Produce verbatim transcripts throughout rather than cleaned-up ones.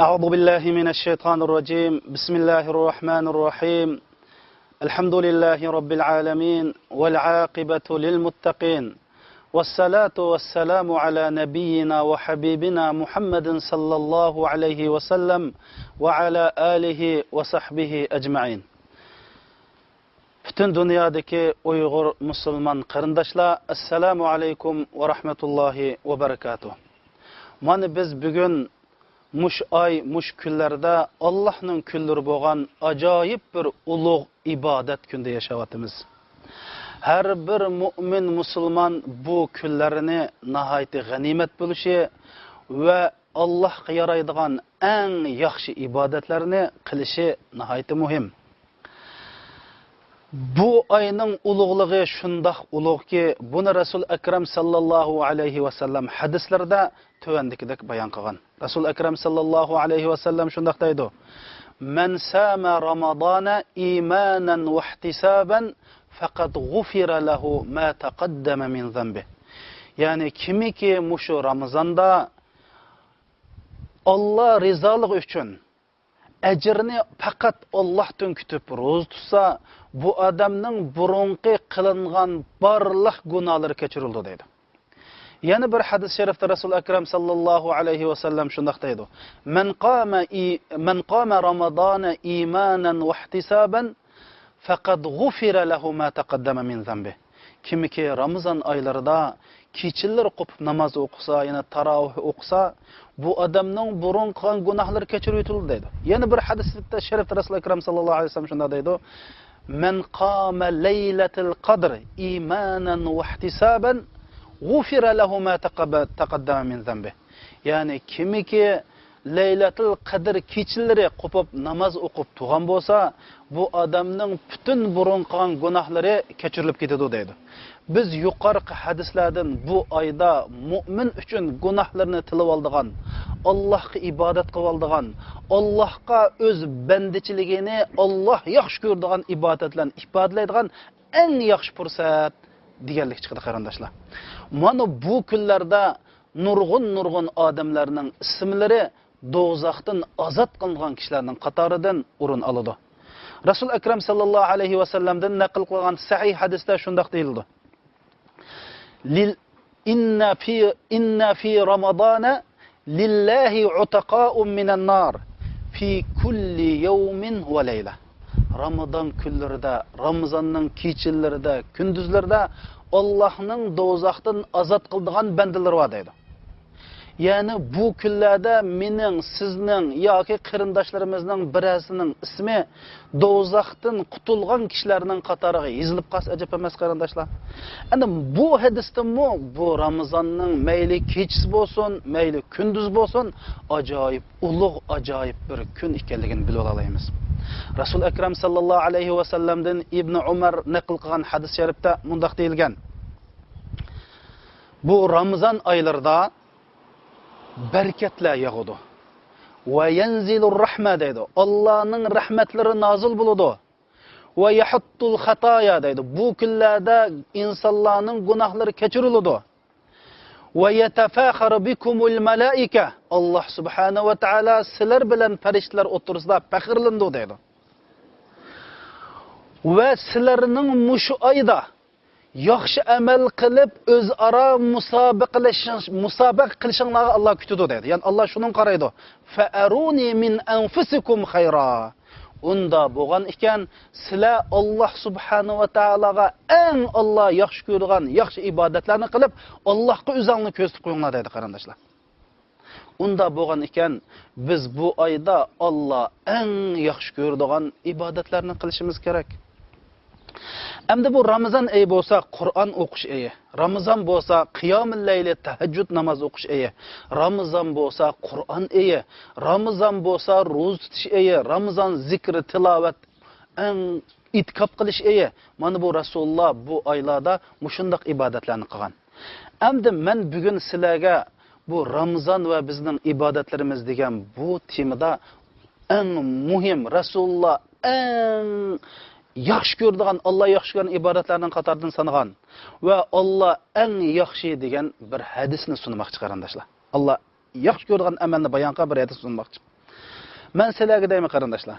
أعوذ بالله من الشيطان الرجيم. بسم الله الرحمن الرحيم. الحمد لله رب العالمين، والعاقبة للمتقين، والصلاة والسلام على نبينا وحبيبنا محمد صلى الله عليه وسلم وعلى آله وصحبه أجمعين. پۈتۈن دۇنيادىكى ئۇيغۇر مۇسۇلمان قېرىنداشلار، ئەسسالامۇ ئەلەيكۇم ۋە رەھمەتۇللاھى ۋە بەرىكاتۇھ. مانا بىز بۈگۈن مۇشۇ ئاي، مۇشۇ كۈنلەردە ئاللاھنىڭ كۈنلىرى بولغان ئاجايىپ بىر ئۇلۇغ ئىبادەت كۈندە ياشاۋاتىمىز. ھەر بىر مۇئمىن مۇسۇلمان بۇ كۈنلەرنى ناھايىتى غەنىيمەت بىلىشى ۋە ئاللاھقا يارايدىغان ئەڭ ياخشى ئىبادەتلەرنى قىلىشى ناھايىتى مۇھىم. بۇ ئاينىڭ ئۇلۇغلۇقى شۇنداق ئۇلۇغكى، بۇنى رەسۇل ئەكرەم ساللاللاھۇ ئەلەيھى ۋەسەللەم ھەدىسلىرىدە تۆۋەندىكىدەك بايان قىلغان. رەسۇل ئەكرەم ساللاللاھۇ ئەلەيھى ۋەسەللەم شۇنداق دەيدۇ: مەن سامە رامادانە ئىمانەن ۋەھتىسابەن فەقەد غۇفىرە لەھۇ ما تەقەددەمە مىن زەنبى. يەنى كىمكى مۇشۇ رامىزاندا ئاللا رىزالىقى ئۈچۈن ئەجرىنى پەقەت ئاللاھتىن كۈتۈپ روزا تۇتسا، بۇ ئادەمنىڭ بۇرۇنقى قىلىنغان بارلىق گۇناھلىرى كەچۈرۈلىدۇ دەيدۇ. يەنە بىر ھەدىس شەرىفتە رەسۇل ئەكرەم ساللاللاھۇ ئەلەيھى ۋەسەللەم شۇنداق دەيدۇ: مەن قامە ئى-، مەن قامە رامادانە ئىمانەن ۋەھتىسابەن فەقەد غۇفىرە لەھۇ ما تەقەددەمە مىن زەنبى. كىمكى رامىزان ئايلىرىدا كېچىلىرى قوپۇپ ناماز ئوقۇسا، يەنە تاراۋىھ ئوقۇسا، بۇ ئادەمنىڭ بۇرۇن قىلغان گۇناھلىرى كەچۈرۈۋېتىلىدۇ دەيدۇ. يەنە بىر ھەدىستە شەرىفتە رەسۇل ئەكرەم ساللاللاھۇ ئەلەيھى ۋەسەللەم شۇنداق دەيدۇ: مەن قامە لەيلەتىل قەدر ئىمانەن ۋەھتىسابەن غۇفىرە لەھۇ ما تەقەبە-، تەقەددەمە مىن زەنبى. يەنى كىمكى لەيلەتۇل قەدىر كېچىلىرى قوپۇپ ناماز ئوقۇپ تۇرغان بولسا، بۇ ئادەمنىڭ پۈتۈن بۇرۇن قىلغان گۇناھلىرى كەچۈرۈلۈپ كېتىدۇ دەيدۇ. بىز يۇقىرىقى ھەدىسلەردىن بۇ ئايدا مۇئمىن ئۈچۈن گۇناھلىرىنى تىلىۋالىدىغان، ئاللاھقا ئىبادەت قىلىۋالىدىغان، ئاللاھقا ئۆز بەندىچىلىكىنى ئاللاھ ياخشى كۆرىدىغان ئىبادەتلەرنى ئىپادىلەيدىغان ئەڭ ياخشى پۇرسەت دېگەنلىك چىقىدۇ، قېرىنداشلار. مانا بۇ كۈنلەردە نۇرغۇن-نۇرغۇن ئادەملەرنىڭ ئىسىملىرى دوزاختىن ئازاد قىلىنغان كىشىلەرنىڭ قاتارىدىن ئورۇن ئالىدۇ. رەسۇل ئەكرەم ساللاللاھۇ ئەلەيھى ۋەسەللەمدىن نەقىل قىلغان سەھىھ ھەدىستە شۇنداق دېيىلىدۇ: لىل-، ئىننە فى، ئىننە فى رامضانە لىللاھى ئۇتەقائۇ مىنەن نار فى كۇللى يەۋمىن ۋە لەيلە. رامىزان كۈنلىرىدە، رامىزاننىڭ كېچىلىرىدە، كۈندۈزلىرىدە ئاللاھنىڭ دوزاختىن ئازاد قىلىدىغان بەندىلىرى بار دەيدۇ. يەنى بۇ كۈنلەردە مېنىڭ، سىزنىڭ ياكى قېرىنداشلىرىمىزنىڭ بىرەرسىنىڭ ئىسمى دوزاختىن قۇتۇلغان كىشىلەرنىڭ قاتارىغا يېزىلىپ قالسا ئەجەب ئەمەس، قېرىنداشلار. ئەنە بۇ ھەدىستىنمۇ بۇ رامىزاننىڭ مەيلى كېچىسى بولسۇن، مەيلى كۈندۈزى بولسۇن، ئاجايىپ ئۇلۇغ، ئاجايىپ بىر كۈن ئىكەنلىكىنى بىلىۋالالايمىز. رەسۇل ئەكرەم ساللاللاھۇ ئەلەيھى ۋەسەللەمدىن ئىبنى ئۇمەر نەقىل قىلغان ھەدىس شەرىپتە مۇنداق دېيىلگەن: بۇ رامىزان ئايلىرىدا بەرىكەتلەر ياغىدۇ. ۋە يەنزىلۇر رەھمە دەيدۇ. ئاللانىڭ رەھمەتلىرى نازىل بولىدۇ. ۋە يەھۇتتۇل خاتايا دەيدۇ. بۇ كۈنلەردە ئىنسانلارنىڭ گۇناھلىرى كەچۈرۈلىدۇ. ۋە يەتەفەخەرۇ بىكۇمۇل مەلائىكە. ئاللا سۇبھانەھۇ ۋە تائالا سىلەر بىلەن پەرىشتىلەر ئوتتۇرىسىدا پەخىرلىنىدۇ دەيدۇ. ۋە سىلەرنىڭ مۇشۇ ئايدا ياخشى ئەمەل قىلىپ، ئۆزئارا مۇسابىقىلىشىڭ-، مۇسابىقە قىلىشىڭلارغا ئاللا كۈتىدۇ دەيدۇ. يەنى ئاللا شۇنىڭغا قارايدۇ. فەئەرۇنى مىن ئەنفۇسىكۇم خەيرا. ئۇندا بولغان ئىكەن، سىلەر ئاللا سۇبھانەھۇ ۋە تائالاغا ئەڭ ئاللا ياخشى كۆرىدىغان ياخشى ئىبادەتلەرنى قىلىپ، ئاللاغا ئۆزەڭلارنى كۆرسىتىپ قويۇڭلار دەيدۇ، قېرىنداشلار. ئۇنداق بولغان ئىكەن، بىز بۇ ئايدا ئاللا ئەڭ ياخشى كۆرىدىغان ئىبادەتلەرنى قىلىشىمىز كېرەك. ئەمدى بۇ رامىزان ئېيى بولسا قۇرئان ئوقۇش ئېيى. رامىزان بولسا قىيامۇل لەيلى، تەھەججۇد ناماز ئوقۇش ئېيى. رامىزان بولسا قۇرئان ئېيى. رامىزان بولسا روزا تۇتۇش ئېيى. رامىزان زىكرى، تىلاۋەت، ئەڭ ئېتىكاپ قىلىش ئېيى. مانا بۇ رەسۇلۇللا بۇ ئايلاردا مۇشۇنداق ئىبادەتلەرنى قىلغان. ئەمدى مەن بۈگۈن سىلەرگە بۇ رامىزان ۋە بىزنىڭ ئىبادەتلىرىمىز دېگەن بۇ تېمىدا ئەڭ مۇھىم، رەسۇلۇللا ئەڭ ياخشى كۆرىدىغان، ئاللا ياخشى كۆرگەن ئىبادەتلەرنىڭ قاتارىدىن سانىغان ۋە ئاللا ئەڭ ياخشى دېگەن بىر ھەدىسنى سۇنماقچى، قېرىنداشلار. ئاللا ياخشى كۆرىدىغان ئەمەلنى بايان قىلغان بىر ھەدىس سۇنماقچى. مەن سىلەرگە دەيمەن، قېرىنداشلار،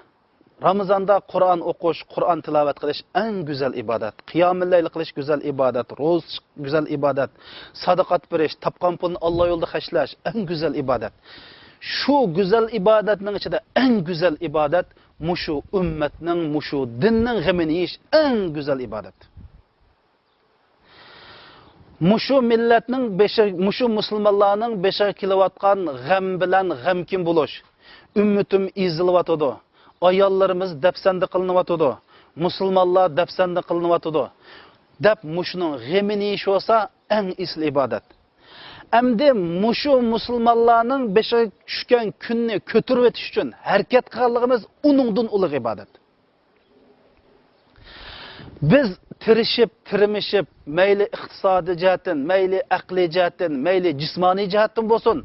رامىزاندا قۇرئان ئوقۇش، قۇرئان تىلاۋەت قىلىش ئەڭ گۈزەل ئىبادەت. قىيامۇللەيل قىلىش گۈزەل ئىبادەت، روزا تۇتۇش گۈزەل ئىبادەت، سادىقات بېرىش، تاپقان پۇلنى ئاللا يولىدا خەجلەش ئەڭ گۈزەل ئىبادەت. شۇ گۈزەل ئىبادەتنىڭ ئىچىدە ئەڭ گۈزەل ئىبادەت مۇشۇ ئۈممەتنىڭ، مۇشۇ دىننىڭ غېمىنى يېيىش ئەڭ گۈزەل ئىبادەت. مۇشۇ مىللەتنىڭ بېشى، مۇشۇ مۇسۇلمانلارنىڭ بېشىغا كېلىۋاتقان غەم بىلەن غەمكىن بولۇش، ئۈممىتىم ئېزىلىۋاتىدۇ، ئاياللىرىمىز دەپسەندە قىلىنىۋاتىدۇ، مۇسۇلمانلار دەپسەندە قىلىنىۋاتىدۇ، دەپ مۇشۇنىڭ غېمىنى يېيىش بولسا ئەڭ ئېسىل ئىبادەت. ئەمدى مۇشۇ مۇسۇلمانلارنىڭ بېشىغا چۈشكەن كۈننى كۆتۈرۈۋېتىش ئۈچۈن ھەرىكەت قىلغانلىقىمىز ئۇنىڭدىن ئۇلۇغ ئىبادەت. بىز تىرىشىپ، تىرمىشىپ، مەيلى ئىقتىسادىي جەھەتتىن، مەيلى ئەقلىي جەھەتتىن، مەيلى جىسمانىي جەھەتتىن بولسۇن،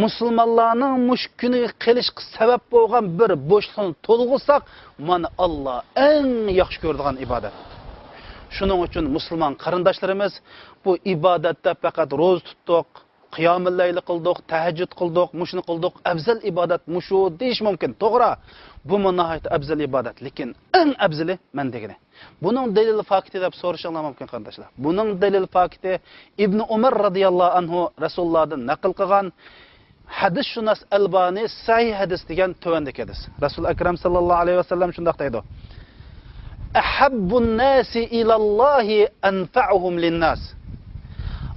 مۇسۇلمانلارنىڭ مۇشۇ كۈنىگە قېلىشقا سەۋەب بولغان بىر بوشلۇقنى تولغۇزساق، مانا، ئاللا ئەڭ ياخشى كۆرىدىغان ئىبادەت. شۇنىڭ ئۈچۈن مۇسۇلمان قېرىنداشلىرىمىز بۇ ئىبادەتتە پەقەت روزا تۇتتۇق، قىيامۇللەيلى قىلدۇق، تەھەججۇد قىلدۇق، مۇشۇنى قىلدۇق، ئەۋزەل ئىبادەت مۇشۇ دېيىش مۇمكىن. توغرا، بۇمۇ ناھايىتى ئەۋزەل ئىبادەت، لېكىن ئەڭ ئەۋزىلى مەن دېگىنى. بۇنىڭ دەلىل پاكىتى دەپ سورىشىڭلار مۇمكىن، قېرىنداشلار. بۇنىڭ دەلىل پاكىتى ئىبنى ئۇمەر رازىياللاھۇ ئەنھۇ رەسۇلۇللادىن نەقىل قىلغان، ھەدىسشۇناس ئەلبانى سەھىھ ھەدىس دېگەن تۆۋەندىكى ھەدىس. رەسۇل ئەكرەم ساللاللاھۇ ئەلەيھى ۋەسەللەم شۇنداق دەيدۇ: «ئەھەببۇن ناسى ئىلاللاھى ئەنفەئۇھۇم لىنناس.»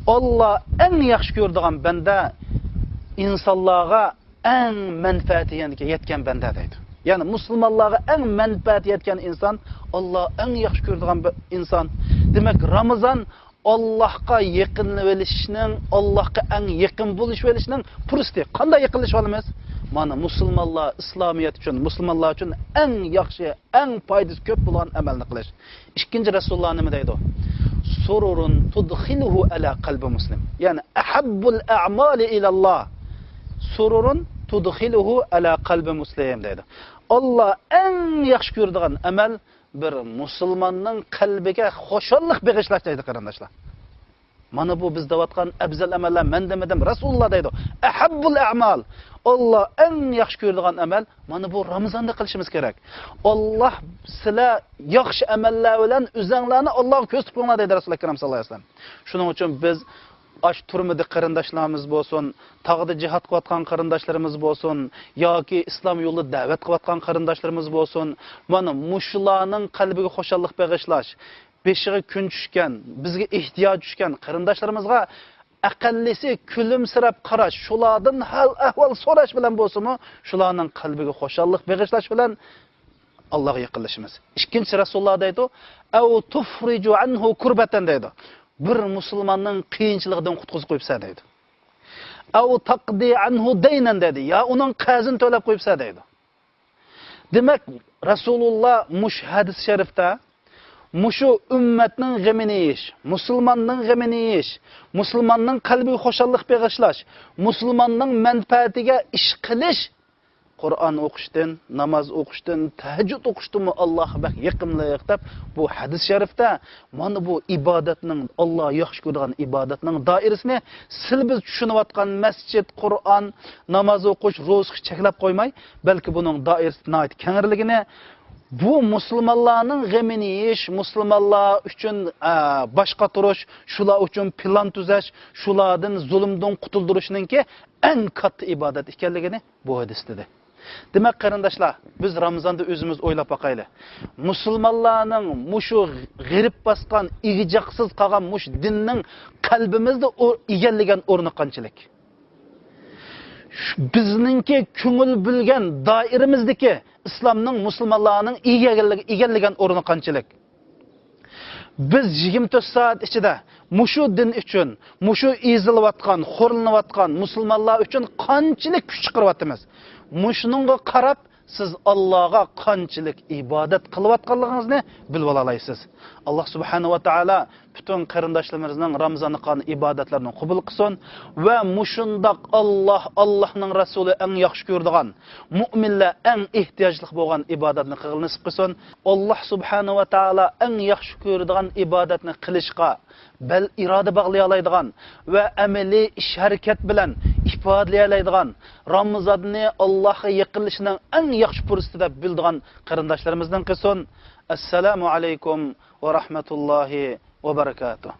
ئاللا ئەڭ ياخشى كۆرىدىغان بەندە ئىنسانلارغا ئەڭ مەنپەئەتى يەتكەن بەندە دەيدۇ. يەنى مۇسۇلمانلارغا ئەڭ مەنپەئەتى يەتكەن ئىنسان، ئاللا ئەڭ ياخشى كۆرىدىغان بىر ئىنسان. دېمەك، رامىزان ئاللاھقا يېقىنلىۋېلىشنىڭ، ئاللاھقا ئەڭ يېقىن بولۇشۇۋېلىشنىڭ پۇرسىتى. قانداق يېقىنلىشىۋالىمىز؟ مانا، مۇسۇلمانلار، ئىسلامىيەت ئۈچۈن، مۇسۇلمانلار ئۈچۈن ئەڭ ياخشى، ئەڭ پايدىسى كۆپ بولغان ئەمەلنى قىلىش. ئىككىنچى، رەسۇلۇللا نېمە دەيدۇ؟ «سۇرۇرۇن تۇدخىلۇھۇ ئەلا قەلبى مۇسلىم.» يەنى، «ئەھەببۇل ئەمالى ئىلاللا سۇرۇرۇن تۇدخىلۇھۇ ئەلا قەلبى مۇسلىم» دەيدۇ. ئاللا ئەڭ ياخشى كۆرىدىغان ئەمەل بىر مۇسۇلماننىڭ قەلبىگە خۇشاللىق بېغىشلاش دەيدۇ، قېرىنداشلار. مانا بۇ بىز دەۋاتقان ئەۋزەل ئەمەللەر، مەن دېمىدىم، رەسۇلۇللا دەيدۇ. «ئەھەببۇل ئەمال»، ئاللا ئەڭ ياخشى كۆرىدىغان ئەمەل، مانا بۇ رامىزاندا قىلىشىمىز كېرەك. «ئاللا، سىلەر ياخشى ئەمەللەر بىلەن ئۆزەڭلارنى ئاللاغا كۆرسىتىپ قويۇڭلار» دەيدۇ رەسۇل ئەكرەم ساللاللاھۇ ئەلەيھى ۋەسەللەم. شۇنىڭ ئۈچۈن بىز ئاشۇ تۈرمىدە قېرىنداشلىرىمىز بولسۇن، تاغدا جىھاد قىلىۋاتقان قېرىنداشلىرىمىز بولسۇن، ياكى ئىسلام يولىدا دەۋەت قىلىۋاتقان قېرىنداشلىرىمىز بولسۇن، مانا مۇشۇلارنىڭ قەلبىگە خۇشاللىق بېغىشلاش، بېشىغا كۈن چۈشكەن، بىزگە ئېھتىياجى چۈشكەن قېرىنداشلىرىمىزغا ئەقەللىسى كۈلۈمسىرەپ قاراش، شۇلاردىن ھال-ئەھۋال سوراش بىلەن بولسىمۇ، شۇلارنىڭ قەلبىگە خۇشاللىق بېغىشلاش بىلەن ئاللاغا يېقىنلىشىمىز. ئىككىنچى، رەسۇلۇللا دەيدۇ، «ئەۋ تۇفرىجۇ ئەنھۇ كۇربەتەن» دەيدۇ. بىر مۇسۇلماننىڭ قىيىنچىلىقىدىن قۇتقۇزۇپ قويۇپسەن دەيدۇ. «ئەۋ تەقدى ئەنھۇ دەينەن» دەيدۇ. يا ئۇنىڭ قەرزىنى تۆلەپ قويۇپسەن دەيدۇ. دېمەك، رەسۇلۇللا مۇشۇ ھەدىس شەرىفتە مۇشۇ ئۈممەتنىڭ غېمىنى يېيىش، مۇسۇلماننىڭ غېمىنى يېيىش، مۇسۇلماننىڭ قەلبىگە خۇشاللىق بېغىشلاش، مۇسۇلماننىڭ مەنپەئەتىگە ئىش قىلىش، قۇرئان ئوقۇشتىن، ناماز ئوقۇشتىن، تەھەججۇد ئوقۇشتىنمۇ ئاللاغا بەك يېقىنلىق دەپ، بۇ ھەدىس شەرىفتە مانا بۇ ئىبادەتنىڭ، ئاللا ياخشى كۆرىدىغان ئىبادەتنىڭ دائىرىسىنى سىل بىز چۈشىنىۋاتقان مەسچىت، قۇرئان، ناماز ئوقۇش، روزىغا چەكلەپ قويماي، بەلكى بۇنىڭ دائىرىسى ناھايىتى كەڭرىلىكىنى، بۇ مۇسۇلمانلارنىڭ غېمىنى يېيىش، مۇسۇلمانلار ئۈچۈن، ئە، باش قاتۇرۇش، شۇلار ئۈچۈن پىلان تۈزەش، شۇلاردىن زۇلۇمدىن قۇتۇلدۇرۇشنىڭكى ئەڭ كاتتا ئىبادەت ئىكەنلىكىنى بۇ ھەدىستە دېدى. دېمەك، قېرىنداشلار، بىز رامىزاندا ئۆزىمىز ئويلاپ باقايلى. مۇسۇلمانلارنىڭ مۇشۇ غېرىب باسقان، ئىگە-چاقىسىز قالغان مۇشۇ دىننىڭ قەلبىمىزدە ئو-، ئىگىلىگەن ئورنى قانچىلىك؟ شۇ بىزنىڭكى كۆڭۈل بۆلگەن دائىرىمىزدىكى ئىسلامنىڭ، مۇسۇلمانلارنىڭ ئىگىلىگەن، ئىگىلىگەن ئورنى قانچىلىك؟ بىز يىگىرمە تۆت سائەت ئىچىدە مۇشۇ دىن ئۈچۈن، مۇشۇ ئېزىلىۋاتقان، خورلىنىۋاتقان مۇسۇلمانلار ئۈچۈن قانچىلىك كۈچ چىقىرىۋاتىمىز؟ مۇشۇنىڭغا قاراپ، سىز ئاللاغا قانچىلىك ئىبادەت قىلىۋاتقانلىقىڭىزنى بىلىۋالالايسىز. ئاللا سۇبھانەھۇ ۋە تائالا پۈتۈن قېرىنداشلىرىمىزنىڭ رامىزاندا قىلغان ئىبادەتلىرىنى قوبۇل قىلسۇن ۋە مۇشۇنداق ئاللاھ، ئاللاھنىڭ رەسۇلى ئەڭ ياخشى كۆرىدىغان، مۇئمىنلەر ئەڭ ئېھتىياجلىق بولغان ئىبادەتنى قىلغىلى نېسىپ قىلسۇن. ئاللاھ سۇبھانەھۇ ۋە تائالا ئەڭ ياخشى كۆرىدىغان ئىبادەتنى قىلىشقا بەل ئىرادە باغلىيالايدىغان ۋە ئەمەلىي ئىش ھەرىكەت بىلەن ئىپادىلىيەلەيدىغان، رامىزاننى ئاللاھقا يېقىنلىشىشنىڭ ئەڭ ياخشى پۇرسىتى دەپ بىلىدىغان قېرىنداشلىرىمىزنىڭ قىلسۇن. ئەسسالامۇ ئەلەيكۇم ۋە رەھمەتۇللاھى ۋە بەرىكاتۇھ.